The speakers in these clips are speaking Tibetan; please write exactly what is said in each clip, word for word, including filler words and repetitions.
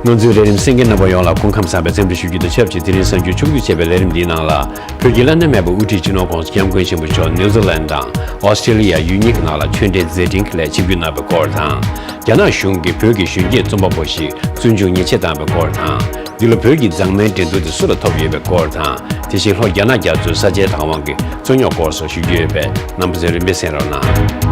ང་ཚོའི་ལས་རིམ་གསན་མཁན་རྣམ་པ་ཡོངས་ལ་སྐུ་ཁམས་བཟང་བའི་འཚམས་འདྲི་ཞུ་རྒྱུ་དང་ཆབས་ཅིག་དེ་རིང་གསར་འགྱུར་ཕྱོགས་བསྡུས་བྱས་པའི་ལས་རིམ་འདིའི་ནང་ལ། བོད་ཀྱི་བླ་ན་མེད་པའི་དབུ་ཁྲིད་སྤྱི་ནོར་༸གོང་ས་༸སྐྱབས་མགོན་ཆེན་པོ་མཆོག་ནིའུ་ཛི་ལན་དང་ཨོ་སི་ཀྲི་ལི་ཡ་ཡུལ་གཉིས་ཀྱི་ནང་ལ་ཆོས་འབྲེལ་མཛད་འཕྲིན་གྱི་ལས་ཆིབས་བསྒྱུར་གནང་བའི་སྐོར་དང་། རྒྱ་ནག་གཞུང་གིས་བོད་ཀྱི་གཞོན་སྐྱེས་རྩོམ་པ་པོ་ཞིག་བཙོན་འཇུག་ཉེས་ཆད་བཏང་བའི་སྐོར་དང་། འདི་ལོ་བོད་ཀྱི་མཛངས་མའི་འགྲན་བསྡུར་དེ་སུ་ལ་ཐོབ་ཡོད་པའི་སྐོར་དང་། དེ་བཞིན་ལྷོ་རྒྱ་ནག་རྒྱ་མཚོའི་ས་ཆའི་བདག་དབང་གི་རྩོད་རྙོག་སྐོར་སོགས་ཞུ་རྒྱུ་ཡོད་པས། རྣམ་པ་ཚོས་རིམ་པས་གསན་རོགས་གནང་།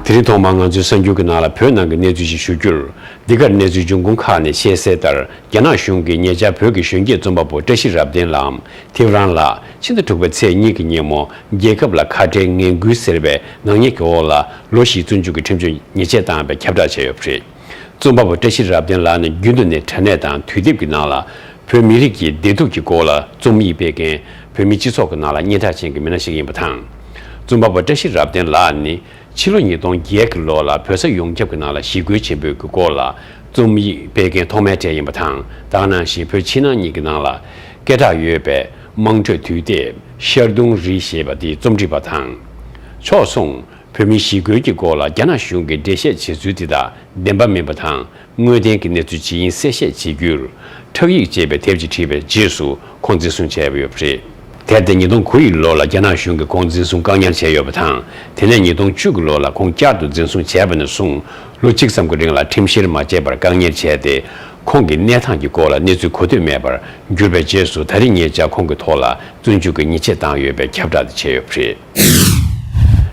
དེ་རིང་ཐོག་མར་ང་ཚོའི་གསར་འགྱུར་གྱི་ནང་ལ་བོད་ནང་གི་གནས་ཚུལ་ཞིག་ཞུ་རྒྱུར། འདི་གར་གནས་ཚུལ་འབྱུང་ཁུངས་ཁག་ནས་བཤད་གསལ་ལྟར། རྒྱ་ནག་གཞུང་གིས་ཉེ་ཆར་བོད་ཀྱི་གཞོན་སྐྱེས་རྩོམ་པ་པོ་བཀྲ་ཤིས་རབ་བརྟན་ལགས་ཐེ་ཝན་ལ་ཕྱི་ཟླ་དྲུག་པའི་ཚེས་གཉིས་ཀྱི་ཉིན་མོ་རྒྱལ་ཁབ་ལ་ཁ་བྲལ་ངན་སྐུལ་ཟེར་བའི་ནག་ཉེས་ཀྱི་འོག་ལ་ལོ་བཞིའི་བཙོན་འཇུག་གི་ཁྲིམས་གཅོད་ཉེས་ཆད་བཏང་བའི་ཁྱབ་བསྒྲགས་བྱས་ཡོད་པ་རེད། རྩོམ་པ་པོ་བཀྲ་ཤིས་རབ་བརྟན་ལགས་ནི་རྒྱུན་དུ་ནས་དྲ་གནས་དང་དུས་དེབ་ཀྱི་ནང་ལ་བོད་མི་རིགས་ཀྱི་བདེ་སྡུག་གི་སྐོར་ལ་རྩོམ་ཡིག་སྤེལ་མཁན་བོད་མིའི་སྤྱི་ཚོགས་ཀྱི་ནང་ལ་སྙན་གྲགས་ཅན་གྱི་མི་སྣ་ཞིག་ཡིན་པ་དང་། རྩོམ་པ་པོ་བཀྲ་ཤིས་རབ་བརྟན་ལགས་ནི་ཕྱི་ལོ་ཉིས་སྟོང་བརྒྱད་ཀྱི་ལོ་ལ་བོད་ས་ཡོངས་ཁྱབ་ཀྱི་ནང་ལ་ཞི་རྒོལ་ཆེན་པོའི་སྐོར་ལ་རྩོམ་ཡིག་སྤེལ་མཁན་ཐོག་མའི་གྲས་ཡིན་པ་དང་། ད་ག་ནང་བཞིན་བོད་ཕྱི་ནང་གཉིས་ཀྱི་ནང་ལ་སྐད་གྲགས་ཡོད་པའི་དམངས་ཁྲོད་དུས་དེབ་ཤར་དུང་རི་ཞེས་པ་དེའི་རྩོམ་སྒྲིག་པ་དང་། ཕྱོགས་མཚུངས། བོད་མིའི་ཞི་རྒོལ་གྱི་སྐོར་ལ་རྒྱ་ནག་གཞུང་གིས་འགྲེལ་བཤད་བྱེད་ཚུལ་དེ་དག་བདེན་པ་མིན་པ་དང་། དངོས་བདེན་གྱི་གནས་ཚུལ་ཇི་ཡིན་གསལ་བཤད་བྱེད་རྒྱུར། ཁྲག་ཡིག་ཅེས་པའི་དེབ་ཅིག་བྲིས་པའི་རྗེས་སུ་ཁོང་འཛིན་བཟུང་བྱས་པ་ཡོད་པ་རེད། དེར་བརྟེན་ཉིས་སྟོང་དགུ་ཡི་ལོ་ལ་རྒྱ་ནག་གཞུང་གིས་ཁོང་འཛིན་བཟུང་བཀག་ཉར་བྱས་ཡོད་པ་དང་། དེ་ནས་ཉིས་སྟོང་བཅུ་གི་ལོ་ལ་ཁོང་བསྐྱར་དུ་འཛིན་བཟུང་བྱས་པ་ནས་བཟུང་ལོ་གཅིག་ཙམ་གྱི་རིང་ལ་ཁྲིམས་བཤེར་མ་བྱས་པར་བཀག་ཉར་བྱས་ཏེ། ཁོང་གི་གནས་སྟངས་ཀྱི་སྐོར་ལ་གནས་ཚུལ་གོ་ཐོས་མེད་པར་གྱུར་པའི་རྗེས་སུ། ད་རེས་ཉེ་ཆར་ཁོང་གི་ཐོག་ལ་བཙོན་འཇུག་གི་ཉེས་ཆད་བཏང་ཡོད་པའི་ཁྱབ་བསྒྲགས་དེ་བྱས་ཡོད་པ་རེད།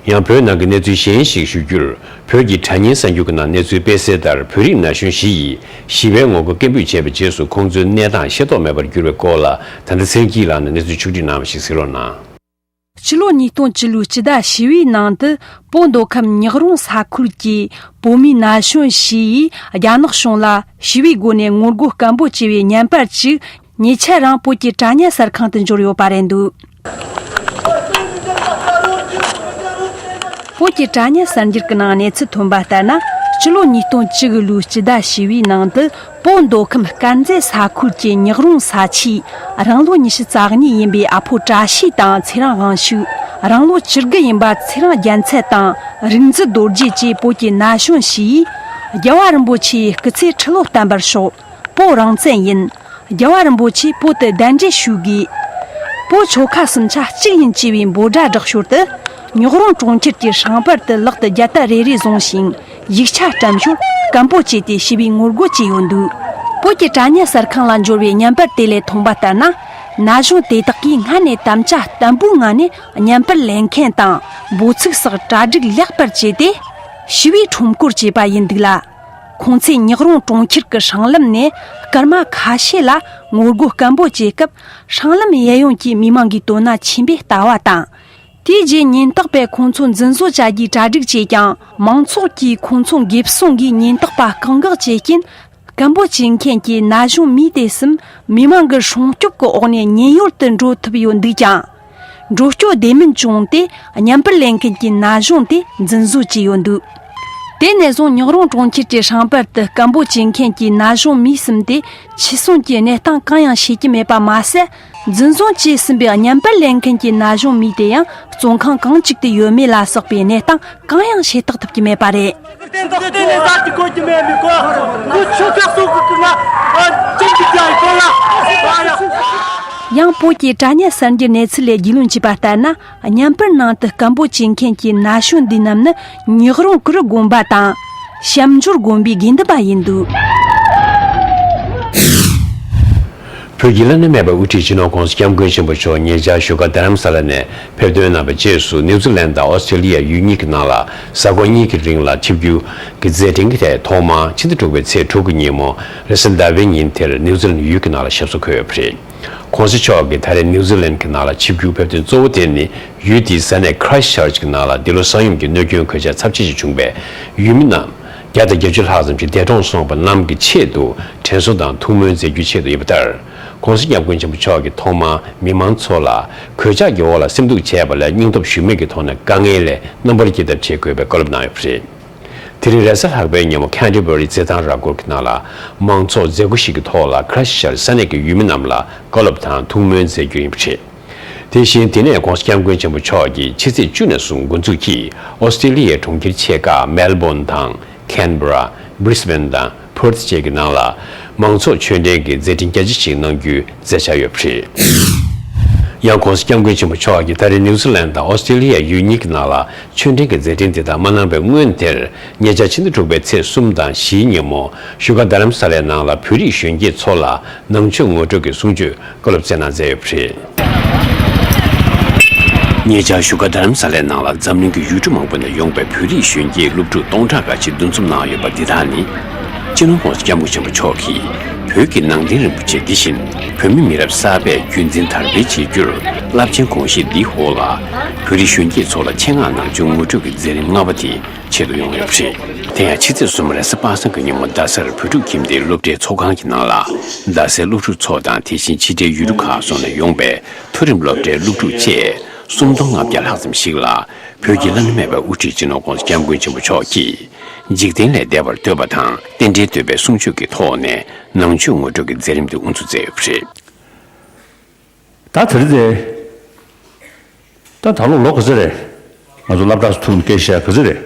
ཡང་བོད་ནང་གི་གནས་ཚུལ་གཞན་ཞིག་ཞུ་རྒྱུར། བོད་ཀྱི་དྲ་བརྙན་གསར་འགྱུར་གྱི་ནང་གནས་ཚུལ་སྤེལ་གསལ་ལྟར། བོད་རིགས་ན་གཞོན་བཞི་ཡིས་ཞི་བའི་ངོ་རྒོལ་སྐད་འབོད་བྱས་པའི་རྗེས་སུ། ཁོང་ཚོའི་གནས་སྟངས་ཤེས་རྟོགས་མེད་པར་གྱུར་བའི་སྐོར་ལ། ད་ལྟ་ཚེ་རིང་སྐྱིད་ལགས་ནས་གནས་ཚུལ་ཕྱོགས་བསྒྲིགས་གནང་བ་ཞིག་གཟིགས་རོགས་གནང་། ཕྱི་ལོ་ཉིས་སྟོང་བཅུ་ལོའི་སྤྱི་ཟླ་བཞི་པའི་ནང་དུ། བོད་མདོ་ཁམས་ཉག་རོང་ས་ཁུལ་གྱི་བོད་མི་ན་གཞོན་བཞི་ཡིས་རྒྱ་ནག་གཞུང་ལ་ཞི་བའི་སྒོ་ནས་ངོ་རྒོལ་སྐད་འབོད་བྱས་པའི་བརྙན་པར་ཅིག་ཉེ་ཆར་རང་བོད་ཀྱི་དྲ་བརྙན་གསར་ཁང་དུ་འབྱོར་ཡོད་པ་རེད་འདུག་བོད་ཀྱི་དྲ་བརྙན་གསར་འགྱུར་གྱི་ནང་གནས་ཚུལ་ཐོན་པ་ལྟར་ན། སྤྱི་ལོ་ཉིས་སྟོང་བཅུ་དགུ་ལོའི་སྤྱི་ཟླ་བཞི་པའི་ནང་དུ། བོད་མདོ་ཁམས་དཀར་མཛེས་ས་ཁུལ་གྱི་ཉག་རོང་ས་ཆའི་རང་ལོ་ཉི་ཤུ་རྩ་གཉིས་ཡིན་པའི་ཨ་ཕོ་བཀྲ་ཤིས་དང་ཚེ་རིང་དབང་ཕྱུག་རང་ལོ་བཅུ་དགུ་ཡིན་པ་ཚེ་རིང་རྒྱལ་མཚན་དང་རིག་འཛིན་རྡོ་རྗེ་བཅས་བོད་ཀྱི་ན་གཞོན་བཞི་ཡིས་རྒྱལ་བ་རིན་པོ་ཆེའི་སྐུ་ཚེ་ཁྲི་ལོ་བརྟན་པར་ཤོག་བོད་རང་བཙན་ཡིན། རྒྱལ་བ་རིན་པོ་ཆེ་བོད་དུ་གདན་འདྲེན་ཞུ་དགོས། བོད་ཆོལ་ཁ་གསུམ་ཆ་གཅིག་ཡིན་ཅེས་པའི་འབོད་སྒྲ་བསྒྲགས་ཞོར་དུ། ཉག་རོང་གྲོང་ཁྱེར་གྱི་ཧྲང་པར་དུ་ལག་ཏུ་རྒྱ་དར་རེ་རེ་བཟུང་ཞིང་། ཡིག་ཆ་བཀྲམ་ཞོར་སྐད་འབོད་བྱས་ཏེ་ཞི་བའི་ངོ་རྒོལ་བྱས་ཡོད་འདུག་བོད་ཀྱི་དྲ་བརྙན་གསར་ཁང་ལ་འབྱོར་བའི་བརྙན་པར་དེ་ལས་མཐོང་བ་ལྟར་ན། ན་གཞོན་དེ་དག་གིས་སྔར་ནས་དམ་བཅའ་བརྟན་པོའི་ངང་ནས་བརྙན་པར་ལེན་མཁན་དང་འབོད་ཚིག་སོགས་གྲ་སྒྲིག་ལེགས་པར་བྱས་ཏེ། ཞི་བའི་ཁྲོམ་སྐོར་བྱས་པ་ཡིན་འདུག་ལ། ཁོང་ཚོས་ཉག་རོང་གྲོང་ཁྱེར་གྱི་སྲང་ལམ་ནས་སྐར་མ་ཁ་ཤས་ལ་ངོ་རྒོལ་སྐད་འབོད་བྱེད་སྐབས། སྲང་ལམ་གཡས་གཡོན་གྱི་མི་མང་གིས་དོ་སྣང་ཆེན་པོས་ལྟ་བ་དང་། དེའི་རྗེས་ཉེན་རྟོག་པས་ཁོང་ཚོ་འཛིན་བཟུང་བྱ་རྒྱུའི་གྲ་སྒྲིག་བྱས་ཀྱང་། མང་ཚོགས་ཀྱིས་ཁོང་ཚོ་འགེབས་སྲུང་གིས་ཉེན་རྟོག་པ་རྐང་འགག་བྱས་རྐྱེན། སྐད་འབོད་བྱེད་མཁན་གྱི་ན་གཞོན་མི་དེ་གསུམ་མི་མང་གི་སྲུང་སྐྱོབ་ཀྱི་འོག་ནས་ཉེན་གཡོལ་དུ་འགྲོ་ཐུབ་ཡོད་འདུག་ཀྱང་། འགྲོ་སྐྱོད་བདེ་མིན་བྱུང་སྟེ། བརྙན་པར་ལེན་མཁན་གྱི་ན་གཞོན་དེ་འཛིན་བཟུང་བྱས་ཡོད་འདུག་དེ་ནས་བཟུང་ཉག་རོང་གྲོང་ཁྱེར་གྱི་ཧྲང་པར་དུ་སྐད་འབོད་བྱེད་མཁན་གྱི་ན་གཞོན་མི་གསུམ་དེ་འཆི་གསོན་གྱི་གནས་སྟངས་གང་ཡང་ཤེས་ཀྱི་མེད་པ་མ་ཟད། འཛིན་བཟུང་བྱས་ཟིན་པའི་བརྙན་པར་ལེན་མཁན་གྱི་ན་གཞོན་མི་དེ་ཡང་བཙོན་ཁང་གང་ཅིག་ཏུ་ཡོད་མེད་ལ་སོགས་པའི་གནས་སྟངས་གང་ཡང་ཤེས་རྟོགས་ཐུབ་ཀྱི་མེད་པ་རེད། ཡང་བོད་ཀྱི་དྲ་བརྙན་གསར་འགྱུར་གནས་ཚུལ་ལས་རྒྱུས་ལོན་བྱས་པ་ལྟར་ན། བརྙན་པར་ནང་དུ་སྐད་འབོད་བྱེད་མཁན་གྱི་ན་གཞོན་འདི་རྣམས་ནི་ཉག་རོང་གུ་རུ་དགོན་པ་དང་། བྱམས་འབྱོར་དགོན་པའི་དགེ་འདུན་པ་ཡིན་འདུག་བོད་ཀྱི་བླ་ན་མེད་པའི་དབུ་ཁྲིད་སྤྱི་ནོར་༸གོང་ས་༸སྐྱབས་མགོན་ཆེན་པོ་མཆོག་ཉེ་ཆར་བཞུགས་སྒར་རྡ་རམ་ས་ལ་ནས་ཕེབས་ཐོན་གནང་བའི་རྗེས་སུ། ནིའུ་ཛི་ལན་དང་ཨོ་སི་ཀྲི་ལི་ཡ་ཡུལ་གཉིས་ཀྱི་ནང་ལ་གཟའ་འཁོར་གཉིས་ཀྱི་རིང་ལ་ཆིབས་བསྒྱུར་གྱི་མཛད་འཕྲིན་གྱི་ཐད། ཐོག་མར་ཕྱི་ཟླ་དྲུག་པའི་ཚེས་དྲུག་གི་ཉིན་མོ་རེས་གཟའ་ཟླ་བའི་ཉིན་དེར་ནིའུ་ཛི་ལན་ཡུལ་གྱི་ནང་ལ་ཞབས་སོར་འཁོད་ཡོད་པ་རེད། ༸གོང་ས་མཆོག་གིས་ད་རེས་ནིའུ་ཛི་ལན་གྱི་ནང་ལ་ཆིབས་བསྒྱུར་ཕེབས་ཐོན་གཙོ་བོ་དེ་ནི། ཡུལ་དེའི་ས་གནས་ཁ་ར་ཆར་ཆི་གི་ནང་ལ་འདི་ལོ་ས་ཡོམ་གྱི་གནོད་སྐྱོན་གོད་ཆག་ཚབས་ཆེ་ཞིག་བྱུང་བའི་ཡུལ་མི་རྣམས་བརྒྱ་དང་བརྒྱད་ཅུ་ལྷག་ཙམ་ཞིག་འདས་གྲོངས་སོང་བ་རྣམས་ཀྱི་ཆེད་དུ་དྲན་གསོ་དང་ཐུགས་སྨོན་མཛད་རྒྱུའི་ཆེད་དུ་ཡིན་པ་ལྟར། ༸གོང་ས་༸སྐྱབས་མགོན་ཆེན་པོ་མཆོག་གིས་ཐོག་མར་མི་མང་ཚོ་ལ་གོད་ཆག་གི་འོག་ལ་སེམས་སྡུག་བྱས་པ་ལས་སྙིང་སྟོབས་ཞུམ་མེད་ཀྱི་ཐོག་ནས་དཀའ་ངལ་ལས་རྣམ་པར་རྒྱལ་ཐབས་བྱེད་དགོས་པའི་བཀའ་སློབ་གནང་ཡོད་པ་རེད། དེ་རིང་རེས་གཟའ་ལྷག་པའི་ཉིན་མོ་ཁན་ཊི་བྷ་རི་རྩེད་ཐང་ར་སྐོར་གྱི་ནང་ལ་མང་ཚོགས་མཛད་སྒོ་ཞིག་གི་ཐོག་ལ་ཁ་ར་ཆི་ཤར་ས་གནས་ཀྱི་ཡུལ་མི་རྣམས་ལ་བཀའ་སློབ་དང་ཐུགས་སྨོན་མཛད་རྒྱུ་ཡིན་པ་རེད། དེ་བཞིན་དེ་ནས་༸གོང་ས་༸སྐྱབས་མགོན་ཆེན་པོ་མཆོག་གིས་ཕྱི་ཚེས་བཅུ་ནས་བཟུང་འགོ་འཛུགས་ཀྱིས་ཨོ་སི་ཀྲི་ལི་ཡའི་གྲོང་ཁྱེར་ཆེ་ཁག་མེལ་བོན་དང་ཁན་བྷ་ར། Brisbane་དང་Perth་བཅས་ཀྱི་ནང་ལ་མང་ཚོགས་ཆོས་འབྲེལ་གྱི་མཛད་འཕྲིན་རྒྱ་ཆེ་ཞིག་གནང་རྒྱུའི་མཛད་འཆར་ཡོད་པ་རེད། ཡང་༧གོང་ས་༧སྐྱབས་མགོན་ཆེན་པོ་མཆོག་གིས་ད་རེས་ནིའུ་ཛི་ལན་དང་ཨོ་སི་ཀྲི་ལི་ཡ་ཡུལ་གཉིས་ཀྱི་ནང་ལ་ཆོས་འབྲེལ་གྱི་མཛད་འཕྲིན་དེ་དག་མ་གནང་བའི་སྔོན་དེར། ཉེ་ཆར་ཕྱི་ཟླ་དྲུག་པའི་ཚེས་གསུམ་དང་བཞིའི་ཉིན་མོ་བཞུགས་སྒར་རྡ་རམ་ས་ལའི་ནང་ལ་བོད་རིགས་གཞོན་སྐྱེས་ཚོ་ལ་ནང་ཆོས་ངོ་སྤྲོད་ཀྱི་གསུང་ཆོས་བཀའ་སློབ་སྩལ་གནང་མཛད་ཡོད་པ་རེད། ཉེ་ཆར་བཞུགས་སྒར་རྡ་རམ་ས་ལའི་ནང་ལ་འཛམ་གླིང་གི་ཡུལ་གྲུ་མང་པོ་ནས་ཡོང་པའི་བོད་རིགས་གཞོན་སྐྱེས་སློབ་ཕྲུག་སྟོང་ཕྲག་འགའ་ཞིག་འདུ་འཛོམས་གནང་ཡོད་པ་འདི་དག་ནི། སྤྱི་ནོར་༧གོང་ས་༧སྐྱབས་མགོན་ཆེན་པོ་མཆོག་གིས་བོད་ཀྱི་ནང་བསྟན་རིན་པོ་ཆེ་འདི་བཞིན་བོད་མི་མི་རབས་གསར་པས་རྒྱུན་འཛིན་དར་སྤེལ་བྱེད་རྒྱུར་རླབས་ཆེན་དགོངས་བཞེས་འདིའི་འོག་ལ་བོད་རིགས་གཞོན་སྐྱེས་ཚོ་ལ་ཆེད་མངགས་ནང་ཆོས་ངོ་སྤྲོད་ཀྱི་མཛད་རིམ་ལྔ་པ་དེ་ཆེད་དུ་ཡོང་ཡོད་པ་རེད། དེ་ཡང་ཕྱི་ཚེས་གསུམ་རེས་གཟའ་པ་སངས་ཀྱི་ཉིན་མོ་རྡ་སར་བོད་ཕྲུག་ཁྱིམ་སྡེའི་སློབ་གྲྭའི་ཚོགས་ཁང་གི་ནང་ལ་རྡ་སའི་སློབ་ཕྲུག་ཚོ་དང་དེ་བཞིན་ཕྱི་འབྲེལ་ཡུལ་གྲུ་ཁག་སོགས་ནས་ཡོང་པའི་མཐོ་རིམ་སློབ་གྲྭའི་སློབ་ཕྲུག་བཅས་སུམ་སྟོང་ལྔ་བརྒྱ་ལྷག་ཙམ་ཞིག་ལ་བོད་ཀྱི་བླ་ན་མེད་པའི་དབུ་ཁྲིད་སྤྱི་ནོར་༧གོང་ས་༧སྐྱབས་མགོན་ཆེན་པོ་མཆོག་གིས་འཇིག་རྟེན་ལས་འདས་པར་འདོད་པ་དང་རྟེན་འབྲེལ་འདོད་པའི་གསུང་ཆོས་ཀྱི་ཐོག་ནས་ནང་ཆོས་ངོ་སྤྲོད་ཀྱི་མཛད་རིམ་དེ་དབུ་འཛུགས་མཛད་ཡོད་པ་རེད། ད་དེ་རིང་དེ། ད་ད་ལོ་ལོ་ག་ཚོད་རེད། ང་ཚོ་སློབ་གྲྭ་སུ་ཐུག་ནས་སྐད་བཤད་ག་ཚོད་རེད།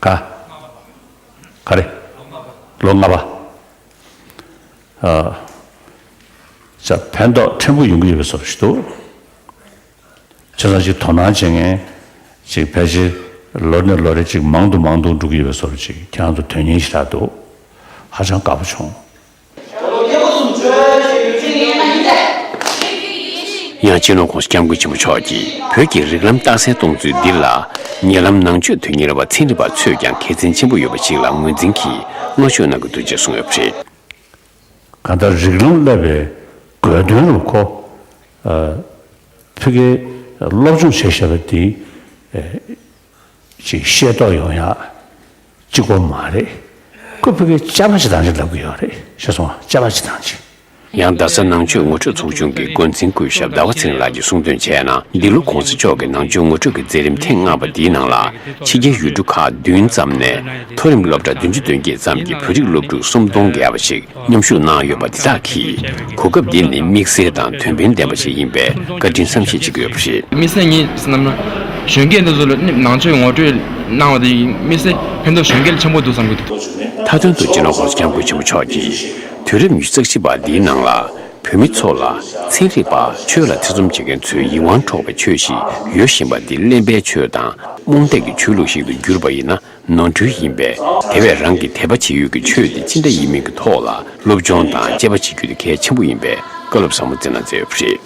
ག་ག་རེ། ལོ་ལྔ་པ། ཨ། ཅག་ཕན་ཐོགས་ཕྲན་བུ་ཡོང་གི་ཡོད་པའི་བཟོ་འདྲ་ཞིག་འདུག་བྱས་ཙང་ཅིག་དོ་སྣང་བྱེད་མཁན་ཅིག་ཕལ་ཆེར་ལོ་ནས་ལོ་རེ་ཅིག་མང་དུ་མང་དུ་འགྲོ་གི་ཡོད་པའི་བཟོ་འདྲ་ཅིག་ཁྱེད་རང་ཚོ་དོན་སྙིང་ཞེ་དྲག་འདུག་ཧ་ཅང་དགའ་པོ་བྱུང་། ཡང་སྤྱི་ནོར་༧གོང་ས་༧སྐྱབས་མགོན་ཆེན་པོ་མཆོག་གིས་བོད་ཀྱི་རིགས་ལམ་རྟགས་གསལ་གཏོང་ཚུལ་འདི་ལ་ཉེ་ལམ་ནང་ཆོས་དོན་གཉེར་བ་ཚན་རིག་པ་ཚོས་ཀྱང་དགེ་མཚན་ཆེན་པོ་ཡོད་པ་ཞིག་ལ་ངོས་འཛིན་གྱིས་བསྔགས་བརྗོད་གནང་གི་འདུག་ཅེས་གསུངས་ཡོད་པ་རེད། གང་ལྟར་རིགས་ལམ་བསླབ་པའི་དགོས་དོན་ལ་ཁོ། ཨ། ཕ་གིའི་སློབ་སྦྱོང་བྱས་བཞག་པ་འདི། ཨ། ཅིག་ཤེས་རྟོགས་ཡོང་ཡག་གཅིག་པོ་མ་རེད། ཁོ་ཕ་གིའི་དཔྱད་པ་བྱེད་སྟངས་ཅིག་ལབ་ཀྱི་ཡོད་རེད། ཤེས་སོང་ང་། དཔྱད་པ་བྱེད་སྟངས་ཅིག་ཡང་རྡ་ས་ནང་ཆོས་ངོ་སྤྲོད་ཚོགས་ཆུང་གི་འགོ་འཛིན་སྐུ་ཞབས་ཟླ་བ་ཚེ་རིང་ལགས་ཀྱིས་གསུངས་དོན་བྱས་ན། འདི་ལོ་༧གོང་ས་མཆོག་གི་ནང་ཆོས་ངོ་སྤྲོད་ཀྱི་མཛད་རིམ་ཐེངས་ལྔ་པ་འདིའི་ནང་ལ་ཕྱི་རྒྱལ་ཡུལ་གྲུ་ཁག་བདུན་ཙམ་ནས་མཐོ་རིམ་སློབ་གྲྭ་བདུན་ཅུ་དོན་བརྒྱད་ཙམ་གྱི་བོད་རིགས་སློབ་ཕྲུག་སུམ་སྟོང་བརྒལ་བ་ཞིག་མཉམ་ཞུགས་གནང་ཡོད་པ་འདི་དག་གིས་གོ་སྐབས་འདི་ནི་དམིགས་བསལ་དང་དོན་ཕན་ལྡན་པ་ཞིག་ཡིན་པའི་བཀའ་དྲིན་བསམ་ཤེས་བྱེད་ཀྱི་ཡོད་པ་རེད། དམིགས་བསལ་ངས་བསམ་ན་གཞོན་སྐྱེས་འདི་ཚོ་ལ་ནང་ཆོས་ངོ་སྤྲོད་གནང་བ་དེ་དམིགས་བསལ་ཕན་ཐོགས་གཞོན་སྐྱེས་ལ་ཆེན་པོ་འདུག་བསམ་གྱི་འདུག་མཐའ་དོན་དུ་སྤྱི་ནོར་༧གོང་ས་༧སྐྱབས་མགོན་ཆེན་པོ་མཆོག་གིས་དུས་རབས་ཉི་ཤུ་རྩ་གཅིག་པ་འདིའི་ནང་ལ་བོད་མི་ཚོ་ལ་ཚན་རིག་པ་ཆོས་ལ་ཐེ་ཚོམ་བྱེད་མཁན་ཚོའི་ཡིད་དབང་འཕྲོག་པའི་ཆོས་ཤིག་ཡོད་བཞིན་པ་འདི་གླེན་པའི་ཆོས་དང་རྨོངས་དད་ཀྱི་ཆོས་ལུགས་ཤིག་ཏུ་གྱུར་པ་ཡིན་ན། ནོར་འཁྲུལ་ཡིན་པས། དེ་བས་རང་གི་དད་པ་བྱེད་ཡུལ་གྱི་ཆོས་དེ་ཅི་འདྲ་ཡིན་མིན་གྱི་ཐོག་ལ་སློབ་སྦྱོང་དང་དཔྱད་པ་བྱེད་རྒྱུ་དེ་གལ་ཆེན་པོ་ཡིན་པའི་བཀའ་སློབ་ཟབ་མོ་སྩལ་གནང་མཛད་ཡོད་པ་རེད།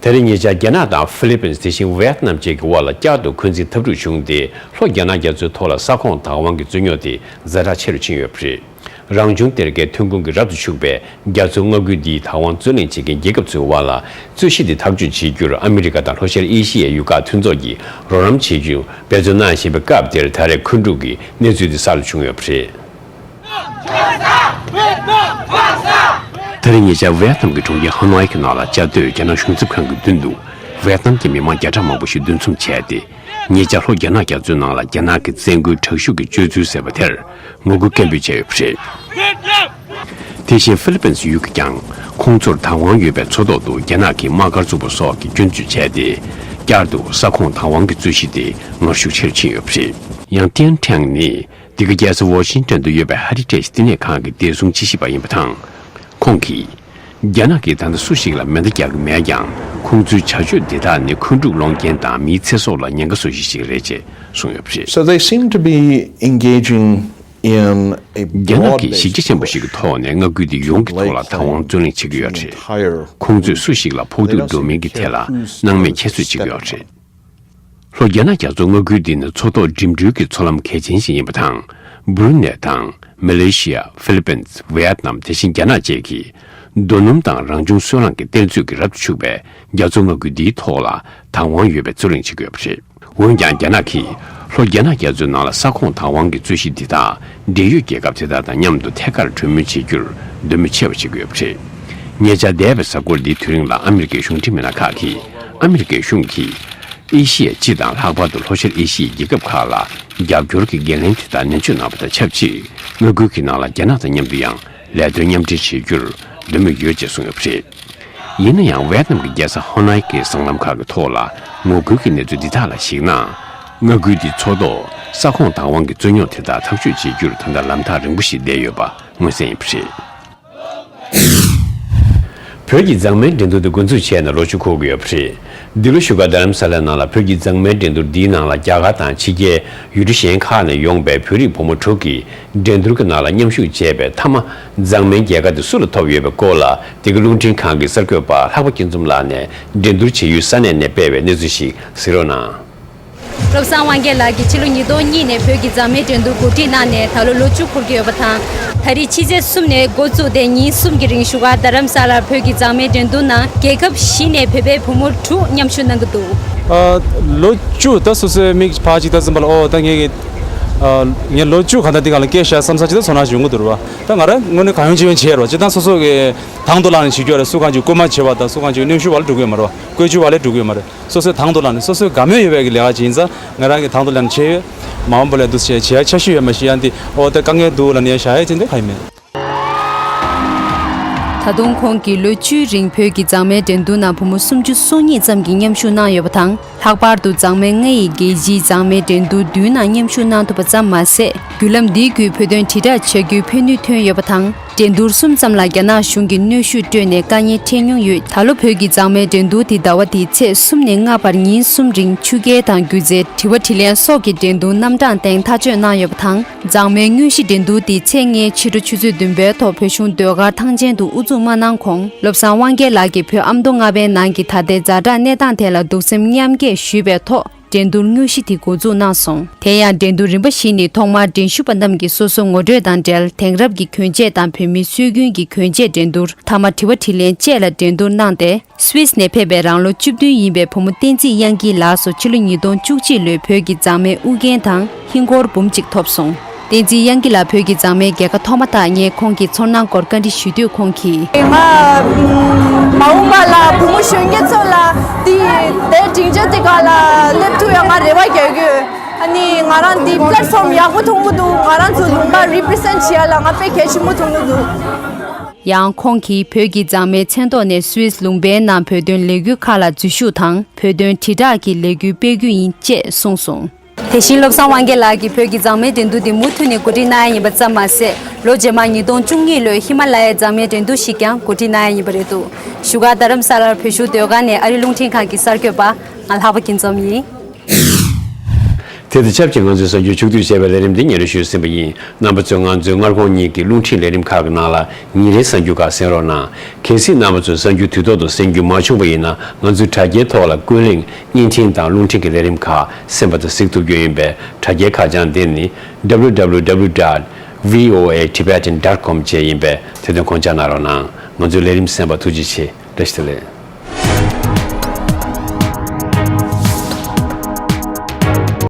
དེ་རིང་ཉེ་ཆར་རྒྱ་ནག་དང་ཧྥི་ལི་པིན་དེ་བཞིན་ཝེ་ཏི་ནམ་བཅས་ཀྱི་དབར་ལ་བསྐྱར་དུ་འཁོན་འཛིན་འཐབ་འཁྲུག་བྱུང་སྟེ། ལྷོ་རྒྱ་ནག་རྒྱ་མཚོའི་ཐོག་ལ་ས་ཁོངས་བདག་དབང་གི་རྩོད་རྙོག་དེ་ཛ་དྲག་ཆེ་རུ་ཕྱིན་ཡོད་པ་རེད། རང་བྱུང་གཏེར་ཁའི་ཐོན་ཁུངས་ཀྱིས་རབ་ཏུ་ཕྱུག་པའི་རྒྱ་མཚོའི་མངའ་ཁུལ་འདིའི་བདག་དབང་རྩོད་ལེན་བྱེད་མཁན་རྒྱལ་ཁབ་ཚོའི་དབར་ལ་རྩོད་གཞི་འདི་ཐག་གཅོད་བྱེད་རྒྱུར་ཨ་མི་རི་ཀ་དང་ལྷོ་ཤར་ཨེ་ཤི་ཡའི་ཡུལ་ཁག་མཐུན་ཚོགས་ཀྱིས་རོགས་རམ་བྱེད་རྒྱུར་འབད་བརྩོན་གནང་བཞིན་པའི་སྐབས་དེར། ད་རེས་འཁོན་འཁྲུག་གི་གནས་ཚུལ་འདི་གསར་དུ་བྱུང་ཡོད་པ་རེད། ད་རེས་ཉེ་ཆར་ཝེ་ཏི་ནམ་གྱི་གྲོང་ཁྱེར་ཧ་ནོའི་གི་ནང་ལ་བཅའ་སྡོད་རྒྱ་ནག་གཞུང་ཚབ་ཁང་གི་མདུན་དུ་ཝེ་ཏི་ནམ་གྱི་མི་མང་བརྒྱ་ཕྲག་མང་པོ་ཞིག་འདུ་འཛོམས་བྱས་ཏེ། ཉེ་ཆར་ལྷོ་རྒྱ་ནག་རྒྱ་མཚོའི་ནང་ལ་རྒྱ་ནག་གི་བཙན་རྒོལ་དྲག་ཤུགས་ཀྱི་སྤྱོད་ཚུལ་ཟེར་བ་དེར་ངོ་རྒོལ་སྐད་འབོད་བྱས་ཡོད་པ་རེད། དེ་བཞིན་ཧྥི་ལི་པིན་ཡུལ་གྱིས་ཀྱང་ཁོང་ཚོར་བདག་དབང་ཡོད་པའི་མཚོ་ཐོག་ཏུ་རྒྱ་ནག་གི་དམག་སྒར་བཙུགས་པ་སོགས་ཀྱི་སྐྱོན་བརྗོད་བྱས་ཏེ། བསྐྱར་དུ་ས་ཁོངས་བདག་དབང་གི་རྩོད་གཞི་དེ་ངར་ཤུགས་ཆེ་རུ་ཕྱིན་ཡོད་པ་རེད། ཡང་ཏེན་ཁྲེང་ནི་འདི་ག་རྒྱལ་ས་ཝོ་ཤིང་ཏོན་དུ་ཡོད་པའི་ཧ་རི་ཊེཇ་བསྟི་གནས་ཁང་གི་བདེ་སྲུང་དཔྱད་ཞིབ་པ་ཡིན་པ་དང་། ཁོང་གིས། རྒྱ་ནག་གིས་ད་ལྟ་སུ་ཞིག་ལ་མེ་མདའ་རྒྱག་གི་མེད་ཀྱང་། ཁོང་ཚོའི་བྱ་སྤྱོད་འདི་དག་ནི་འཁོན་འཁྲུག་སློང་རྐྱེན་དང་མིའི་ཚེ་སྲོག་ལ་ཉེན་ཁ་བཟོ་གཞི་ཞིག་རེད་ཅེས་གསུངས་ཡོད་པ་རེད། So they seem to be engaging in a རྒྱ་ནག་གིས་གཞི་རྒྱ་ཆེན་པོ་ཞིག་གི་ཐོག་ནས་མངའ་ཁུལ་འདི་ཡོངས་ཀྱི་ཐོག་ལ་བདག་དབང་རྩོད་ལེན་བྱེད་ཀྱི་ཡོད་རེད། Entire ཁོང་ཚོས་སུ་ཞིག་ལ་ཕོག་ཐུག་འགྲོ་མིན་གྱི་ཐད་ལ་སྣང་མེད་ཁྱད་གསོད་བྱེད་ཀྱི་ཡོད་རེད། ལྷོ་རྒྱ་ནག་རྒྱ་མཚོ་མངའ་ཁུལ་འདི་ནི་མཚོ་ཐོག་འགྲིམ་འགྲུལ་གྱི་མཚོ་ལམ་གལ་ཆེན་ཞིག་ཡིན་པ་དང་། སྦུ་རུ་ནེ་དང་། མ་ལེ་ཤི་ཡ། ཧྥི་ལི་པིན། ཝེ་ཏི་ནམ། དེ་བཞིན་རྒྱ་ནག་བཅས་ཀྱིས། རྡོ་སྣུམ་དང་རང་བྱུང་སོལ་རླངས་ཀྱི་གཏེར་མཛོད་ཀྱི་རབ་ཏུ་ཕྱུག་པའི་རྒྱ་མཚོ་མངའ་ཁུལ་འདིའི་ཐོག་ལ་བདག་དབང་ཡོད་པའི་རྩོད་གླེང་བྱེད་ཀྱི་ཡོད་པ་རེད། འོན་ཀྱང་རྒྱ་ནག་གིས་ལྷོ་རྒྱ་ནག་རྒྱ་མཚོའི་ནང་ལ་ས་ཁོངས་བདག་དབང་གི་རྩོད་གཞི་འདི་དག་འབྲེལ་ཡོད་རྒྱལ་ཁབ་དེ་དག་དང་མཉམ་དུ་ཐད་ཀར་གྲོས་མོལ་བྱེད་རྒྱུར་འདོད་མོས་ཆེ་བ་བྱེད་ཀྱི་ཡོད་པ་རེད། ཉེ་ཆར་འདས་པའི་གཟའ་འཁོར་འདིའི་དུས་རིང་ལ་ཨ་མི་རི་ཀའི་གཞུང་འབྲེལ་མི་སྣ་ཁག་གིས་ཨ་མི་རི་ཀའི་གཞུང་གིས་ཨེ་ཤི་ཡའི་སྤྱི་དང་ལྷག་པར་དུ་ལྷོ་ཤར་ཨེ་ཤི་ཡའི་རྒྱལ་ཁབ་ཁག་ལ་རྒྱབ་སྐྱོར་གྱི་འགན་ལེན་དེ་དག་ནན་བརྗོད་གནང་བ་དང་ཆབས་ཅིག་མངའ་ཁུལ་གྱི་ནང་ལ་རྒྱ་ནག་དང་མཉམ་དུ་ཡང་ལས་དོན་མཉམ་འབྲེལ་བྱེད་རྒྱུར་འདོད་མོས་ཡོད་ཅེས་གསུངས་ཡོད་པ་རེད། ཡིན་ན་ཡང་ཝེ་ཏི་ནམ་གྱི་རྒྱལ་ས་ཧོ་ནའི་གི་སྲང་ལམ་ཁག་གི་ཐོག་ལ་ངོ་རྒོལ་གྱི་གནས་ཚུལ་འདི་དག་ལ་གཞིགས་ན། མངའ་ཁུལ་འདི་མཚོ་ཐོག་ས་ཁོངས་བདག་དབང་གི་རྩོད་རྙོག་དེ་དག་ཐག་གཅོད་བྱེད་རྒྱུར་ད་ལྟ་ལམ་ཐག་རིང་པོ་ཞིག་བསྡད་ཡོད་པ་མངོན་གསལ་ཡིན་པ་རེད། བོད་ཀྱི་མཛངས་མའི་འགྲན་བསྡུར་དེ་འགོ་འཛུགས་བྱས་ནས་ལོ་བཅུ་འཁོར་གྱི་ཡོད་པ་རེད། འདི་ལོ་བཞུགས་སྒར་རྡ་རམ་ས་ལའི་ནང་ལ་བོད་ཀྱི་མཛངས་མའི་འགྲན་བསྡུར་འདིའི་ནང་ལ་རྒྱ་གར་དང་ཕྱི་རྒྱལ་ཡུལ་གྲུ་གཞན་ཁག་ནས་ཡོང་པའི་བོད་རིགས་བུ་མོ་དྲུག་གིས་འགྲན་བསྡུར་གྱི་ནང་ལ་མཉམ་ཞུགས་བྱས་པའི་མཐའ་མ་མཛངས་མའི་རྒྱལ་ཁ་དེ་སུ་ལ་ཐོབ་ཡོད་པའི་སྐོར་ལ་འདི་ག་རླུང་འཕྲིན་ཁང་གི་གསར་འགོད་པ་ལྷག་པ་སྐྱིད་འཛོམས་ལགས་ནས་འགྲན་བསྡུར་བྱེད་ཡུལ་ས་གནས་ནས་སྤེལ་བའི་གནས་ཚུལ་ཞིག་གཟིགས་རོགས་གནང་། བློ་བཟང་དབང་རྒྱལ་ལགས་ཀྱིས་ཕྱི་ལོ་ཉིས་སྟོང་གཉིས་ནས་བོད་ཀྱི་མཛངས་མའི་འགྲན་བསྡུར་གོ་སྒྲིག་གནང་ནས་ད་ལོ་ལོ་བཅུ་འཁོར་གྱི་ཡོད་པ་དང་། ད་རེས་ཕྱི་ཚེས་གསུམ་ནས་འགོ་བཙུགས་ཏེ་ཉིན་གསུམ་གྱི་རིང་བཞུགས་སྒར་རྡ་རམ་ས་ལར་བོད་ཀྱི་མཛངས་མའི་འགྲན་བསྡུར་ནང་རྒྱལ་ཁབ་བཞི་ནས་བོད་པའི་བུ་མོ་དྲུག་མཉམ་ཞུགས་གནང་གི་འདུག་ཨ། ལོ་བཅུ་ད་སོ་སོའི་མིག་ཕར་ཅིག་ལྟ་ཙམ་པ་ལ་ཨོ་ད་ངས་ཀྱི། ཨ། ངས་ལོ་བཅུ་གང་ལྟར་འདི་ག་ལ་སྐྱེལ་བཞག་བསམ་ས་ཅིག་ད་ཚོར་སྣང་ཞིག་ཡོང་གི་འདུག་རེད་བ། ད་ང་རང་དངོས་གནས་གང་ཡོང་ཅི་ཡོང་བྱས་རེད་བ། སྤྱིར་བཏང་སོ་སོ་གི་དང་དུ་བླངས་ནས་བྱེད་རྒྱུ་རེད། སུ་གང་ཅིག་སྐུལ་མ་བྱེད་པ་དང་སུ་གང་ཅིག་གནོན་ཤུགས་བ་ལ་འགྲོ་གི་ཡོད་མ་རེད་བ། བཀོལ་སྤྱོད་བ་ལ་འགྲོ་གི་ཡོད་མ་རེད། སོ་སོའི་དང་དུ་བླངས་ནས་སོ་སོའི་དགའ་མོས་ཡོད་པའི་གི་ལས་ཀ་ཅིག་ཡིན་ཙང་ང་རང་གི་དང་དུ་བླངས་ནས་བྱས་ཡོད། མ་འོངས་པ་ལ་འདུག་སེ་བྱེད་ཡ་འཆར་གཞི་ཡོད་མ་ཤེས་ཡ་འདི་ཨོ་ད་དཀའ་ངལ་འདུག་ལབ་ནས་བཞག་ཡ་དེ་འདྲ་གང་ཡང་མེད། ད་དུང་ཁོང་གིས་ལོ་བཅུའི་རིང་བོད་ཀྱི་མཛངས་མའི་འགྲན་བསྡུར་ནང་བུ་མོ་སུམ་ཅུ་སོ་གཉིས་ཙམ་གྱིས་མཉམ་ཞུགས་གནང་ཡོད་པ་དང་། ལྷག་པར་དུ་མཛངས་མའི་ལྔ་ཡི་རྒྱལ་སྤྱིའི་མཛངས་མའི་འགྲན་བསྡུར་བདུན་ནང་མཉམ་ཞུགས་གནང་ཐུབ་པ་ཙམ་མ་ཟད། བརྒྱུད་ལམ་འདིའི་བརྒྱུད་བོད་དོན་དྲིལ་བསྒྲགས་བྱ་རྒྱུའི་ཕན་ནུས་ཐོན་ཡོད་པ་དང་། འགྲན་བསྡུར་གསུམ་ཙམ་ལ་རྒྱ་ནག་གཞུང་གིས་གནོན་ཤུགས་སྤྲོད་ནས་དཀའ་ངལ་འཕྲད་མྱོང་ཡོད། ད་ལོ་བོད་ཀྱི་མཛངས་མའི་འགྲན་བསྡུར་དེ་ཟླ་བ་འདིའི་ཚེས་གསུམ་ནས་ལྔ་བར་ཉིན་གསུམ་རིང་ཆུ་རྐྱལ་དང་སྒྱུ་རྩལ། དྲི་བ་དྲིས་ལན་སོགས་ཀྱི་འགྲན་བསྡུར་རྣམ་གྲངས་སྟེང་ཐག་གཅོད་གནང་ཡོད་པ་དང་། མཛངས་མའི་དངོས་གཞི་འགྲན་བསྡུར་དེ་ཚེས་ལྔའི་ཕྱི་དྲོ་ཆུ་ཚོད་བདུན་པའི་ཐོག་བོད་གཞུང་ཟློས་གར་ཐང་ཆེན་དུ་དབུ་འཛུགས་མ་གནང་གོང་། བློ་བཟང་དབང་རྒྱལ་ལགས་ཀྱིས་བོད་ཨ་མདོ་རྔ་པའི་ནང་གི་ད་ལྟའི་ཛ་དྲག་གནས་སྟངས་ཐད་ལ་གདུང་སེམས་མཉམ་སྐྱེད་ཞུས་པའི་ཐོག་འགྲན་བསྡུར་དངོས་གཞི་དེ་འགོ་འཛུགས་གནང་སོང་། དེ་ཡང་འགྲན་བསྡུར་རིམ་པ་བཞི་ནི་ཐོག་མར་འགྲན་ཞུགས་པ་རྣམས་ཀྱིས་སོ་སོ་ངོ་སྤྲོད་དང་འབྲེལ་དེང་རབས་ཀྱི་གྱོན་ཆས་དང་བོད་མིའི་སྲོལ་རྒྱུན་གྱི་གྱོན་ཆས་འགྲན་བསྡུར། མཐའ་མ་དྲི་བ་དྲིས་ལན་བཅས་ལ་འགྲན་བསྡུར་གནང་སྟེ། སུད་སི་ནས་ཕེབས་པའི་རང་ལོ་བཅུ་བདུན་ཡིན་པའི་བུ་མོ་བསྟན་འཛིན་དབྱངས་སྐྱིད་ལགས་སུ་ཕྱི་ལོ་ཉིས་སྟོང་བཅུ་གཅིག་ལོའི་བོད་ཀྱི་མཛངས་མའི་དབུ་རྒྱན་དང་ཧིན་སྒོར་འབུམ་གཅིག་ཐོབ་སོང་། བསྟན་འཛིན་དབྱངས་སྐྱིད་ལགས་བོད་ཀྱི་མཛངས་མའི་རྒྱལ་ཁ་ཐོབ་མ་ཐག་ངས་ཁོང་གི་ཚོར་སྣང་སྐོར་བཀའ་འདྲི་ཞུས་དུས་ཁོང་གིས། ང་མ་འོངས་པ་ལ་བུ་མོ་གཞོན་སྐྱེས་ཚོ་ལ་དེ་དེ་སྒྲིང་ཆ་དེ་ག་ལ་སླེབས་ཐུབ་ཡ་ང་རེ་བ་རྒྱག་གི་ཡོད། ཨ་ནི་ང་རང་འདི་པླེ་ཊི་ཕོམ་ཡག་པོ་མཐོང་གི་འདུག་ང་རང་ཚོ་ལུང་པ་རི་པི་རི་སེན་ཊི་བྱེད་ཡ་ལ་ང་དཔེ་གལ་ཆེན་པོ་མཐོང་གི་འདུག་ཡང་ཁོང་གིས་བོད་ཀྱི་མཛངས་མའི་མཚན་ཐོག་ནས་སུད་སི་ལུང་པའི་ནང་བོད་དོན་ལས་འགུལ་ཁག་ལ་འཛུལ་ཞུགས་དང་བོད་དོན་དྲིལ་བསྒྲགས་ཀྱི་ལས་འགུལ་སྤེལ་རྒྱུ་ཡིན་ཅེས་གསུངས་སོང་། དེ་བཞིན་བློ་བཟང་དབང་རྒྱལ་ལགས་ཀྱིས་བོད་ཀྱི་མཛངས་མའི་འགྲན་བསྡུར་འདི་མུ་མཐུད་ནས་གོ་སྒྲིག་གནང་ཡ་ཡིན་པ་ཙམ་མ་ཟད། ལོ་རྗེས་མ་ཉིས་སྟོང་བཅུ་གཉིས་ལོའི་ཧི་མ་ལ་ཡའི་མཛངས་མའི་འགྲན་བསྡུར་ཞིག་ཀྱང་གོ་སྒྲིག་གནང་ཡ་ཡིན་པ་རེད་འདུག་བཞུགས་སྒར་རྡ་རམ་ས་ལར་བོད་གཞུང་ཟློས་གར་ནས་ཨ་རི་རླུང་འཕྲིན་ཁང་གི་གསར་འགོད་པ་ང་ལྷག་པ་སྐྱིད་འཛོམས་ཡིན། དེ་དང་ཆབས་ཅིག་ང་ཚོའི་གསར་འགྱུར་ཕྱོགས་བསྡུས་བྱས་པའི་ལས་རིམ་འདི་སྙན་སྒྲོན་ཞུས་ཟིན་པ་ཡིན། རྣམ་པ་ཚོས་ང་ཚོའི་སྔར་ཁོང་གཉིས་ཀྱི་རླུང་འཕྲིན་ལས་རིམ་ཁག་གི་ནང་ལ་ཉིན་རེའི་གསར་འགྱུར་ཁག་གསན་རོགས་གནང་། གལ་སྲིད་རྣམ་པ་ཚོས་གསར་འགྱུར་དུས་ཐོག་ཏུ་གསན་རྒྱུ་མ་བྱུང་བ་ཡིན་ན། ང་ཚོའི་དྲ་རྒྱའི་ཐོག་ལ་ཀུན་གླེང་བརྙན་འཕྲིན་དང་རླུང་འཕྲིན་གྱི་ལས་རིམ་ཁག་གསན་པ་དང་གཟིགས་ཐུབ་རྒྱུ་ཡིན་པས། དྲ་རྒྱའི་ཁ་བྱང་འདི་ནི། W W W dot V O A Tibetan dot com བཅས་ཡིན་པས། དེ་དོན་ཁོང་ཆ་གནང་རོགས་གནང་། ང་ཚོའི་ལས་རིམ་གསན་པར་ཐུགས་རྗེ་ཆེ། བཀྲ་ཤིས་བདེ་ལེགས།